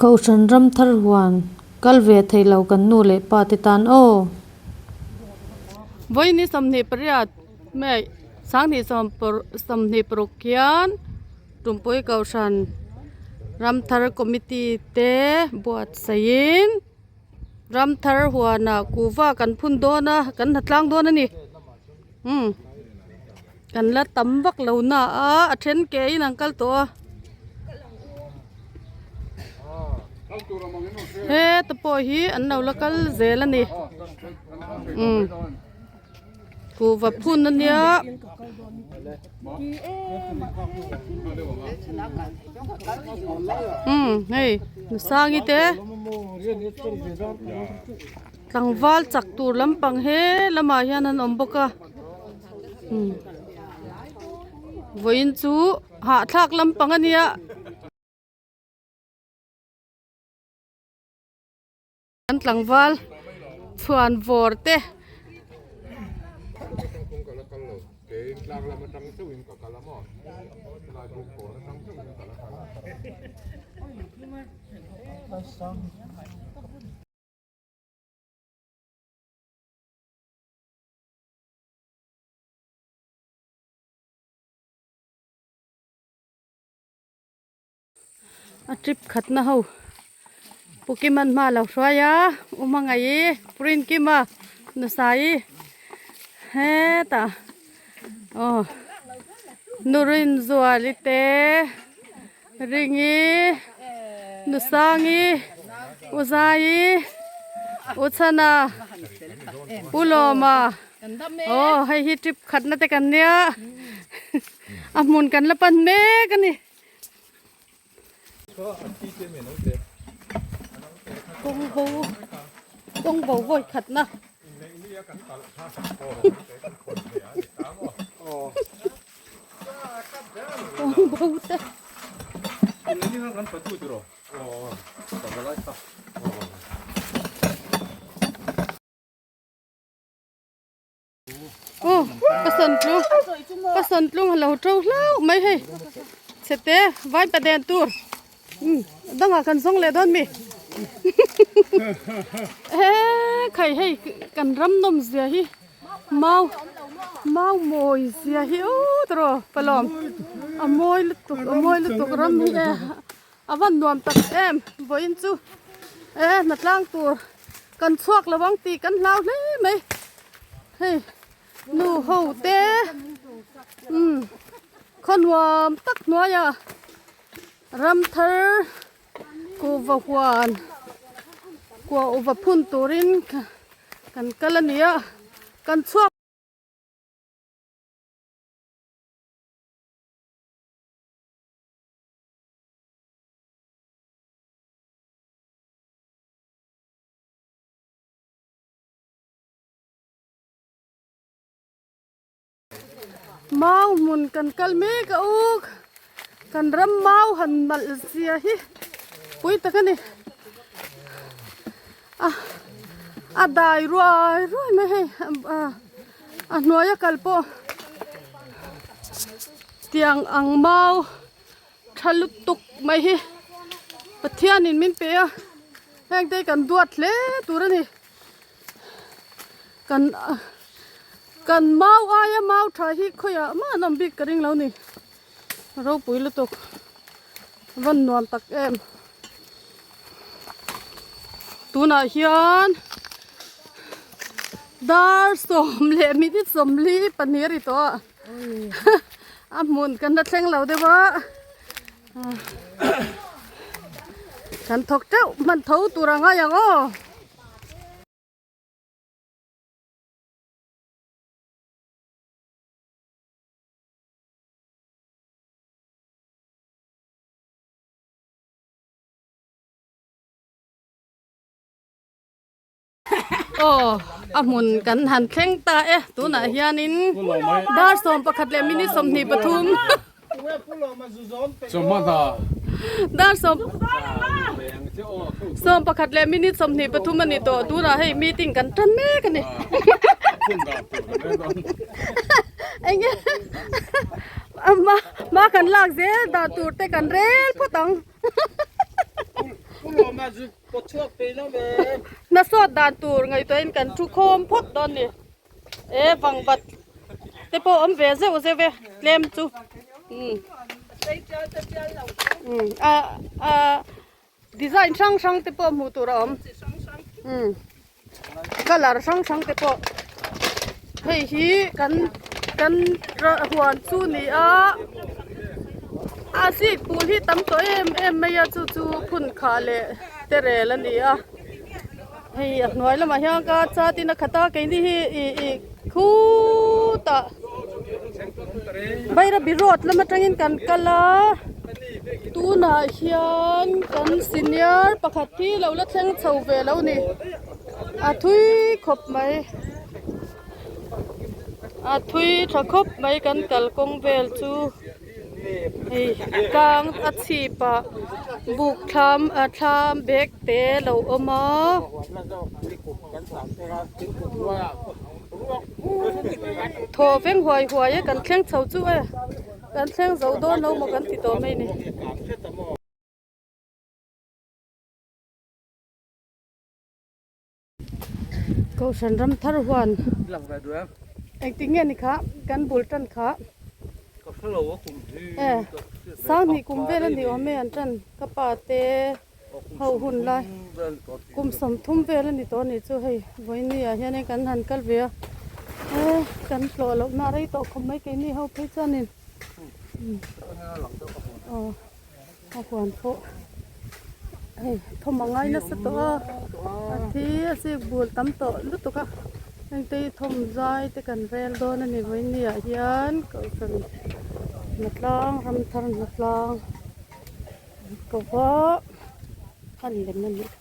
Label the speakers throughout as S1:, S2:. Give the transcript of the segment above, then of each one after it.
S1: Kohhran ram thar huan kal ve theih lo kan nu leh pa te tan aw. Vawiin 28 May 2026 hian Tumpui Kohhran ram thar committee te buatsaihin ram thar huanah kuhva kan phun dawn a kan hna tlang dawn a ni umm. Kan la tam vak lo na a, a then ke in an kal tawh a. Heta pawh hi an lo la kal zel a ni. Umm kuhva phun a nia. Umm hei Nusangi te tlangval chak tur lampang he lamah hian an awm bawk a. Vawiin chu hahthlak lampang a nia. Kan tlangval chhuan vawr te. A trip khatna ho Pu Kiman hma lo hruai a U Hmangaih Pu Rinkima Nusai hetah aw Nu Rinzuali te Ringi Nusangi U Zaii U Chhana U Lawma aw hei hi trip khatna te kan nia a hmun kan la pan mek a ni. Kawng bo kawng bo vawi khatna. Kawng bo te. Aw ka sawn tlung ka sawn tlung a lo to hlauh mai hei chhete vai pa den tur umm dangah kan zawng leh dawn mi he khai hei kan ram nawm zia hi mau mau mawi zia hi aw tawh palawm a mawi lutuk a mawi lutuk ram hi e a van nuam tak em vawiin chu e hnatlang tur kan chhuak lo ang tih kan hlau hle mai hei nu ho te umm khaw nuam tak hnuaiah ram thar kuhva huan kuhva phun turin kan kal a ni a kan chhuak. Mau hmun kan kal mek a uk kan ram mau han nalh zia hi pui tak a ni a a dai ruai ruai mai hei a hnuaia kal pawh tiang ang mau Tha lutuk mai hi Pathianin min pe a, heng te hi kan duat hle tur a ni. Kan kan mau aia mau tha hi khawiah mah an awm bik ka ring lo ni. Ropui lutuk van nuam tak em. Tunah hian dar sawm leh minute 42 a ri tawh a. A hmun kan la thleng lo deuh a kan thawk teuh hman tho tur a ngai ang aw. Aw a hmun kan han thleng ta e tunah hianin dar 11 leh minute 23 dar sawm 11 leh minute 23 a ni tawh tunah hei meeting kan tan mek a ni enge hma kan lak zel dah tur te kan rel phawt ang. Hna sawt dan tur ngaihtuahin kan thu khawm phawt dawn ni. E vangvat te pawh awm ve zeuh zeuh e tlem chu. Umm a a design hrang hrang te pawh hmuh tur a awm. Umm colour hrang hrang te pawh. Hei hi kan kan huan chu ni a a zik bul hi tam tawh em em mai a chu chu phun khah leh te rel a ni a. Hei a hnuai lamah hian ka chat in a khat a keini hi ih ih khutah Bairabi road lam atangin kan kal a tunah hian kan senior pakhat hi lo la thleng chho ve lo ni a thui khawp mai a thui tha khawp mai kan kalkawng vel chu. Hei tlang a chhip ah buk thlam a thlam bag te lo awm a. Thaw veng huai huai e kan thleng chho chu e kan thleng zo dawn lo maw kan ti tawh mai ni. Kohhran ram thar huan engtik nge ni kha kan bul tan kha e sanghnih kum vel a ni awm e an tan ka pa te ho hun lai kum sawmthum vel a ni tawh a nih chu hei vawiini ah hianin kan han kal ve a e kan tlawh loh na rei tawh khawp mai keini ho phei chuanin aw. A huan pawh hei thawm a ngai nasa tawh a a thi a zik bul tam tawh lutuk a hengte hi thawm zai te kan rel dawn a ni vawiin ah hian kohhran hnatlang ram thar hnatlang ko va a lem a nih kha.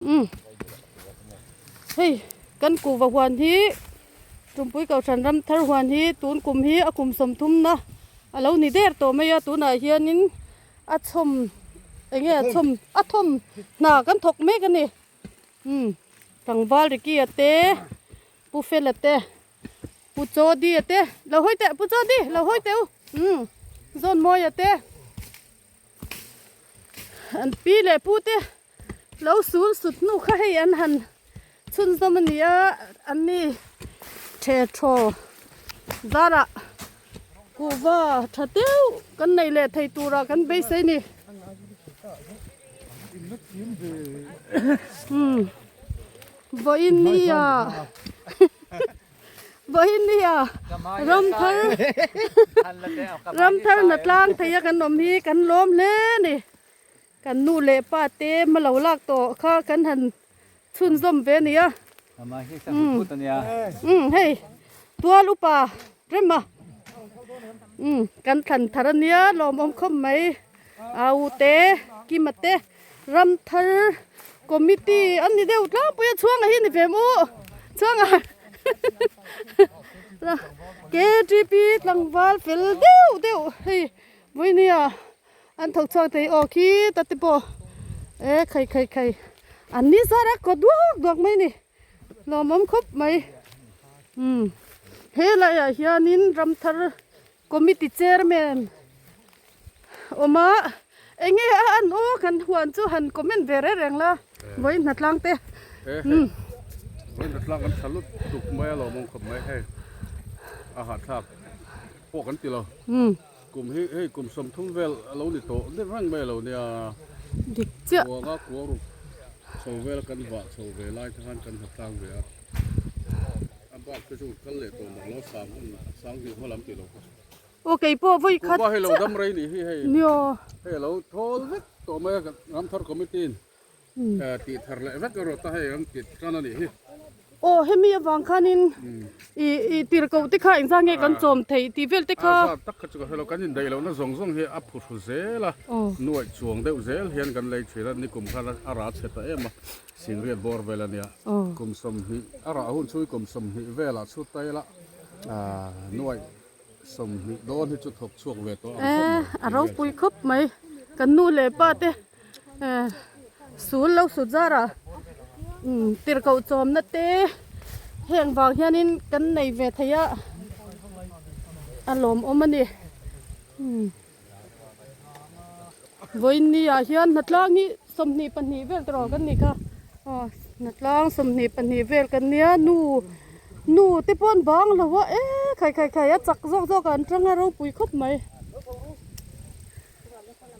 S1: Umm hei kan kuhva huan hi Tumpui Kohhran ram thar huan hi tun kum hi a kum sawmthum na a lo ni der tawh mai a tunah hianin a chhawm eng nge a chhawm a thawm hna kan thawk mek a ni umm tlangval Ricky-a te Pu Fela te Pu Chawdi-a te lo hawi teh Pu Chawdi lo hawi teh u umm Zawnmawia te an pi leh pu te lo sul sut hnu kha hei an han chhunzawm a ni a an ni the thaw zarah kuhva tha deuh kan nei leh thei turah kan beisei a ni umm vawiin ni ah Vawiin ni a ramthar ramthar na tlang thei a kan awm hi kan lawm hle a ni. Kan nu leh pa te hma lo lak tawh kha kan han chhunzawm ve a ni a. Umm hei tual upa rem a umm kan thlan thar a nia lawmawm khawp mai au te kima te. Ramthar committee an ni deuh tlangpui a chhuanga hi ni ve maw chhuanga KTP tlangval fel deuh deuh hei vawinia an thawk chhuak thei aw khi ta te pawh e khai khai khai an ni zar a kaw duak duak mai a ni lawmawm khawp mai umm he laiah hianin ramthar committee chairman. Awm a, enge a an aw kan huan chu han comment ve reng reng la, vawiin hnatlang te.
S2: He hei, vawiin hnatlang kan tha lut tuk mai a lawmawm khawp mai hei, a hahthlak pawh kan ti lo. Kum hi hei kum 30 vel a lo ni tawh deuh reng mai a lo nia.
S1: Dik chiah.
S2: Kuanga kua ruk chho vel kan vah chho ve lai te khan kan hnatlang ve a, a bak te chu kal leh tawh mak lo sang hun sang hnih hma lam tih lo kha.
S1: Aw kei pawh vawi khat
S2: chiah. Hei lo dam rei nih hi hei.
S1: Nio.
S2: Hei lo thawl vek tawh mai a Ramthar Committee in tih thar leh vek erawh ta hei an ti tan a nih hi.
S1: Aw hemi avang khanin i i tirhkoh te kha engzah nge kan chawm theih tih vel te kha.
S2: A zat tak kha chu ka hre lo, kan indaih lohna zawng zawng hi a phuhru zel a, nuaih chuang deuh zel hian kan lei thin a, nikum khan a rah chhe ta em a, singriat bawr vel a nia, kum 20 a rah hun chu kum 20 velah chhut ta ila nuaih 20 dawn hi chu thawk chhuak ve tawh ang khawp mai.
S1: A ropui khawp mai, kan nu leh pa te Sul lo sut zarah tirhkoh chawmna te heng vang hianin kan nei ve thei a, a lawmawm a ni. Vawiin ah hian hnatlang hi 22 vel tawh kan nih kha, aw hnatlang 22 vel kan nia nu nu te pawh an bang lo a e khai khai khai a chak zawk zawk ah an tang a ropui khawp mai.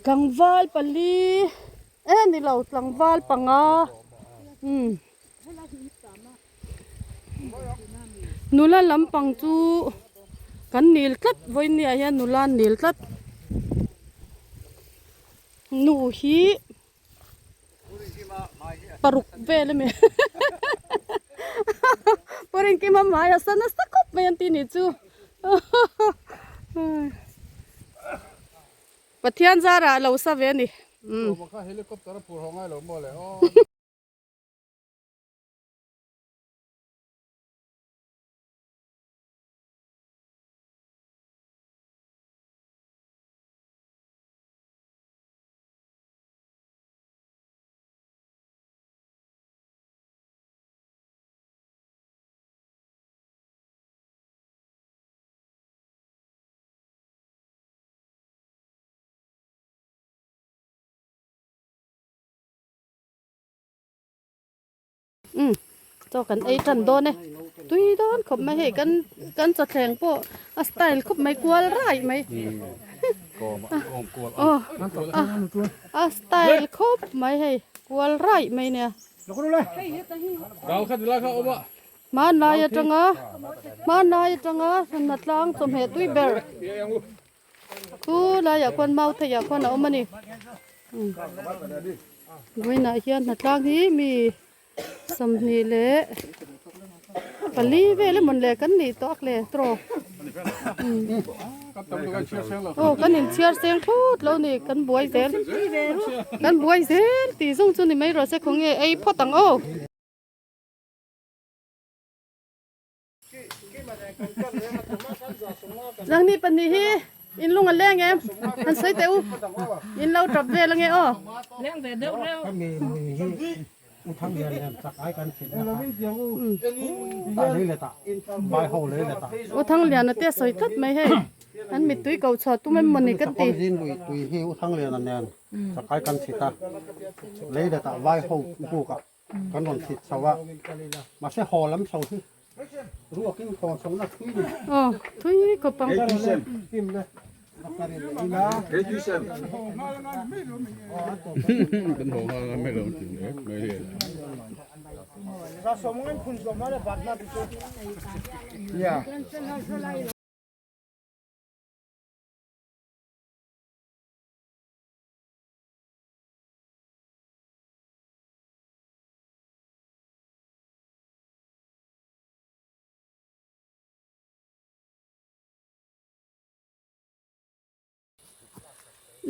S1: Tlangval pali e ni lo tlangval panga umm nula lampang chu kan nil tlat vawinia hian nula an nil tlat nu hi paruk vel a mi Pawrinkima hmai a sa nasa khawp mai an tih nih chu Pathian zarah a lo sa ve a ni. Umm chaw kan ei tan dawn e tui dawn khawp mai hei kan kan chawthleng pawh a style khawp mai kual rai mai aw a style khawp mai hei kual rai mai nia hmanlai atanga hmanlai atanga hnatlang chawhmeh tui ber. Chu laiah khuan mau theiah khuan a awm a ni vawiinah hian hnatlang hi mi 24 vel emaw le kan nih tawh a le tawh aw kan inchhiar seng thut lo ni kan buai zel kan buai zel tih zawng chu ni mai rawh se khawnge ei phawt ang aw. Nangni pahnih hi in lung a leng em? Han sawi teh u. In lo tap vel ange aw.
S3: Leng ve deuh reuh.
S1: U Thangliana te a sawi tlat mai hei. An mittui ko chhuah tum em mawni ka ti.
S4: Kan rawn thlit chho a, mahse haw lam chho hi ruakin haw chho na thui ni.
S1: Aw, thui khawp ang.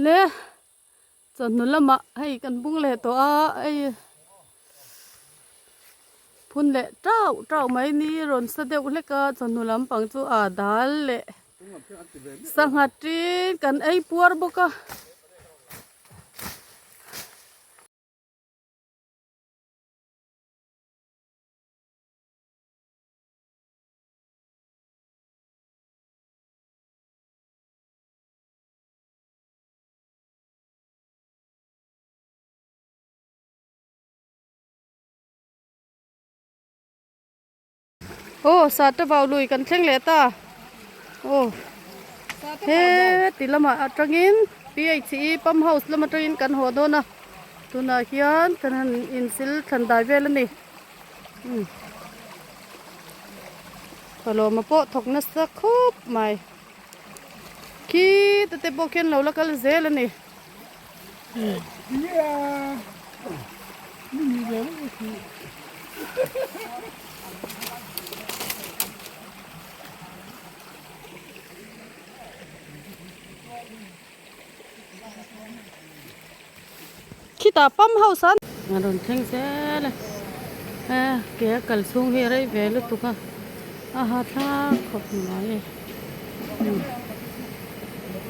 S1: Le chawhnu lamah hei kan bung leh tawh a hei phun leh tauh tauh mai ni rawn sa deuh hlek a chawhnu lampang chu a dal leh sangha tin kan ei puar bawk a. Aw sata vau lui kan thleng leh ta aw he ti lamah atangin PHE pump house lam atangin kan haw dawn a tunah hian kan han insil thlan dai vel a ni umm palawma pawh thawk nasa khawp mai khita te pawh khian lo la kal zel a ni. Chutah pump house ah a rawn thleng zel a e ke a kal chhung hi a rei ve lutuk a a hahthlak khawp mai umm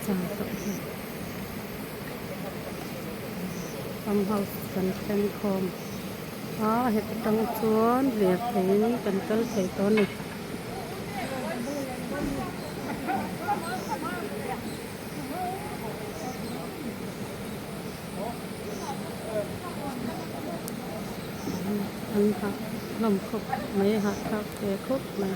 S1: chau tawh hle pump house kan thleng khawm a heta tang chuan lirthei in kan kal thei tawh a ni. An hah hlawm khawp mai a hahthlak ve khawp mai.